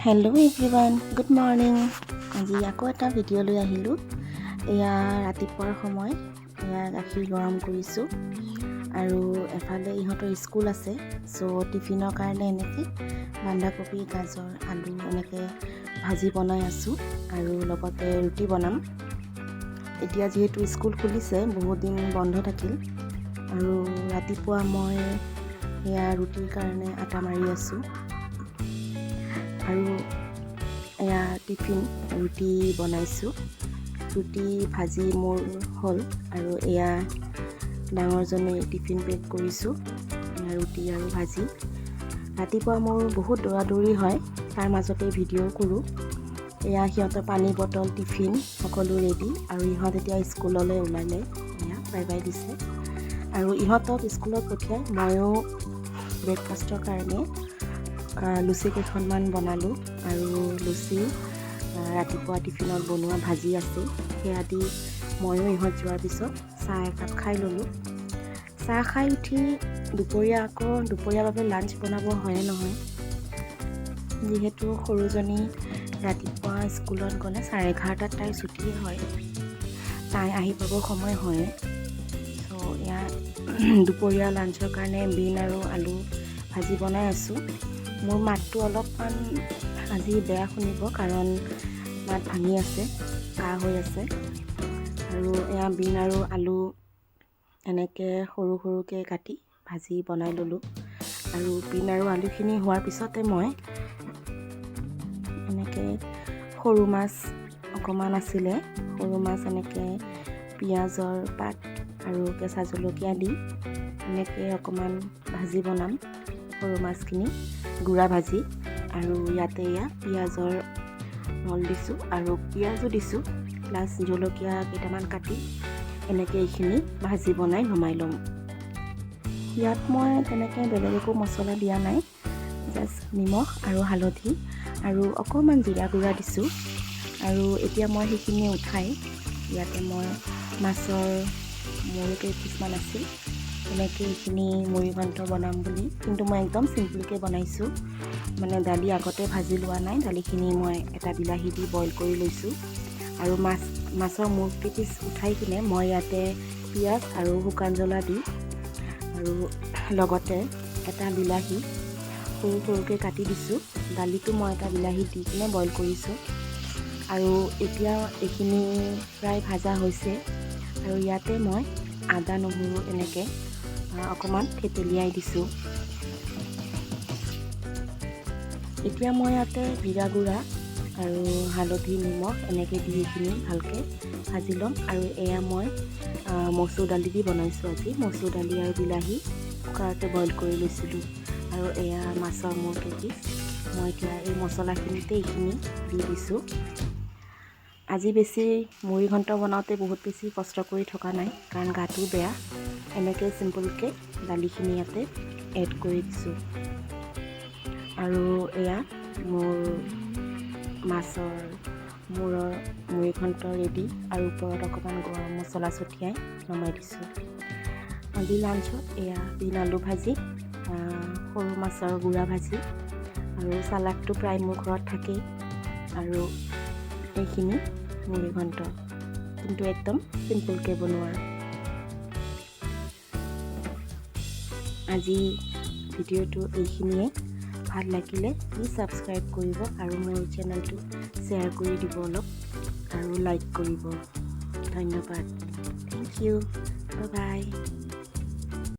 Hello everyone, good morning. আজি আকৌ এটা ভিডিঅ' লৈ আহিলোঁ। এয়া ৰাতিপুৱাৰ সময়। এয়া গাখীৰ গৰম কৰিছোঁ আৰু এফালে ইহঁতৰ স্কুল আছে, চ' টিফিনৰ কাৰণে এনেকৈ বন্ধাকবি, গাজৰ, আলু এনেকৈ ভাজি বনাই আছোঁ আৰু লগতে ৰুটি বনাম। এতিয়া যিহেতু স্কুল খুলিছে, বহুত দিন বন্ধ থাকিল। আৰু ৰাতিপুৱা মই এয়া ৰুটিৰ কাৰণে আটা মাৰি আছোঁ আৰু এয়া টিফিন ৰুটি বনাইছোঁ। ৰুটি ভাজি মোৰ হ'ল আৰু এয়া ডাঙৰজনে টিফিন পেক কৰিছোঁ, ৰুটি আৰু ভাজি। ৰাতিপুৱা মোৰ বহুত দৌৰা দৌৰি হয়, তাৰ মাজতে ভিডিঅ' কৰোঁ। এয়া সিহঁতৰ পানী বটল, টিফিন সকলো ৰেডি আৰু ইহঁত এতিয়া স্কুললৈ ওলালে। এয়া বাই বাই দিছে। আৰু ইহঁতক স্কুলত পঠিয়াই ময়ো ব্ৰেকফাষ্টৰ কাৰণে লুচি কেইখনমান বনালোঁ আৰু লুচি, ৰাতিপুৱা টিফিনত বনোৱা ভাজি আছিল, সেয়া দি ময়ো ইহঁত যোৱাৰ পিছত চাহ একাপ খাই ল'লোঁ। চাহ খাই উঠি দুপৰীয়া আকৌ দুপৰীয়াৰ বাবে লাঞ্চ বনাব হয়ে নহয়। যিহেতু সৰুজনী ৰাতিপুৱা স্কুলত গ'লে 11:30টাত তাইৰ ছুটীয়ে হয়, তাই আহি পাব সময় হয়ে। চ' এয়া দুপৰীয়া লাঞ্চৰ কাৰণে বিন আৰু আলু ভাজি বনাই আছোঁ। মোৰ মাতটো অলপমান আজি বেয়া শুনিব, কাৰণ মাত ভাঙি আছে, কাহ হৈ আছে। আৰু এয়া বিন আৰু আলু এনেকৈ সৰু সৰুকৈ কাটি ভাজি বনাই ল'লোঁ। আৰু বিন আৰু আলুখিনি হোৱাৰ পিছতে মই এনেকৈ সৰু মাছ অকণমান আছিলে, সৰু মাছ এনেকৈ পিঁয়াজৰ পাত আৰু কেঁচা জলকীয়া দি এনেকৈ অকণমান ভাজি বনাম। সৰু মাছখিনি গুড়া ভাজি। আৰু ইয়াতে এয়া পিঁয়াজৰ নল দিছোঁ আৰু পিঁয়াজো দিছোঁ, প্লাছ জলকীয়া কেইটামান কাটি এনেকৈ এইখিনি ভাজি বনাই নমাই ল'ম। ইয়াত মই তেনেকৈ বেলেগ একো মছলা দিয়া নাই, জাষ্ট নিমখ আৰু হালধি আৰু অকণমান জিৰা গুড়া দিছোঁ। আৰু এতিয়া মই সেইখিনি উঠাই ইয়াতে মই মাছৰ মূৰ কেইপিচমান আছিল, তেনেকৈ এইখিনি মুড়ি ঘণ্ট বনাম বুলি। কিন্তু মই একদম চিম্পুলকৈ বনাইছোঁ, মানে দালি আগতে ভাজি লোৱা নাই। দালিখিনি মই এটা বিলাহী দি বইল কৰি লৈছোঁ আৰু মাছৰ মূৰ কেইপিচ উঠাই কিনে মই ইয়াতে পিঁয়াজ আৰু শুকান জ্বলা দি আৰু লগতে এটা বিলাহী সৰু সৰুকৈ কাটি দিছোঁ। দালিটো মই এটা বিলাহী দি কিনে বইল কৰিছোঁ। আৰু এতিয়া এইখিনি প্ৰায় ভাজা হৈছে আৰু ইয়াতে মই আদা, নহৰু এনেকৈ অকণমান থেতেলিয়াই দিছোঁ। এতিয়া মই ইয়াতে জিৰা গুড়া আৰু হালধি, নিমখ এনেকৈ দি এইখিনি ভালকৈ ভাজি ল'ম। আৰু এয়া মই মচুৰ দালি দি বনাইছোঁ আজি। মচুৰ দালি আৰু বিলাহী কুকাৰতে বইল কৰি লৈছিলোঁ। আৰু এয়া মাছৰ মূৰ কেইপিচ মই এতিয়া এই মছলাখিনিতে এইখিনি দি দিছোঁ। আজি বেছি মুড়ি ঘণ্ট বনাওঁতে বহুত বেছি কষ্ট কৰি থকা নাই, কাৰণ গাটোও বেয়া। এনেকৈ চিম্পুলকৈ দালিখিনি ইয়াতে এড কৰি দিছোঁ। আৰু এয়া মোৰ মাছৰ মূৰৰ মুড়ি ঘণ্ট ৰেডি আৰু ওপৰত অকণমান গৰম মছলা ছটিয়াই নমাই দিছোঁ। আজি লাঞ্চত এয়া বিন আলু ভাজি, সৰু মাছৰ গুড়া ভাজি আৰু চালাডটো প্ৰায় মোৰ ঘৰত থাকেই আৰু এইখিনি মুড়ি ঘণ্ট, কিন্তু একদম চিম্পুলকৈ বনোৱা। আজি ভিডিঅ'টো এইখিনিয়ে। ভাল লাগিলে প্লিজ ছাবস্ক্ৰাইব কৰিব আৰু মোৰ চেনেলটো শ্বেয়াৰ কৰি দিব অলপ আৰু লাইক কৰিব। ধন্যবাদ, thank you, bye bye.